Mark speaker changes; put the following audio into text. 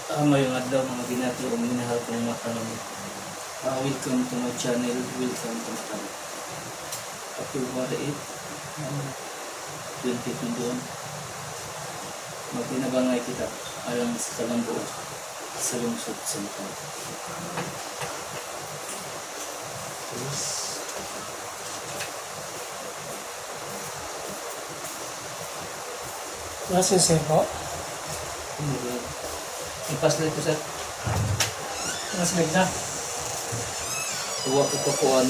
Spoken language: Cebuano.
Speaker 1: Maayong adlaw, mga binati o minahal kong mga kalami. Welcome to my channel, welcome to my channel. February 8, 2021. Magtinabangay kita alang sa kalambuan sa lungsod sa Macau. Yes.
Speaker 2: Nasa po.
Speaker 1: Ipaslit ko, sir.
Speaker 2: Nasa bigla.
Speaker 1: Tuwa ko pa kuan.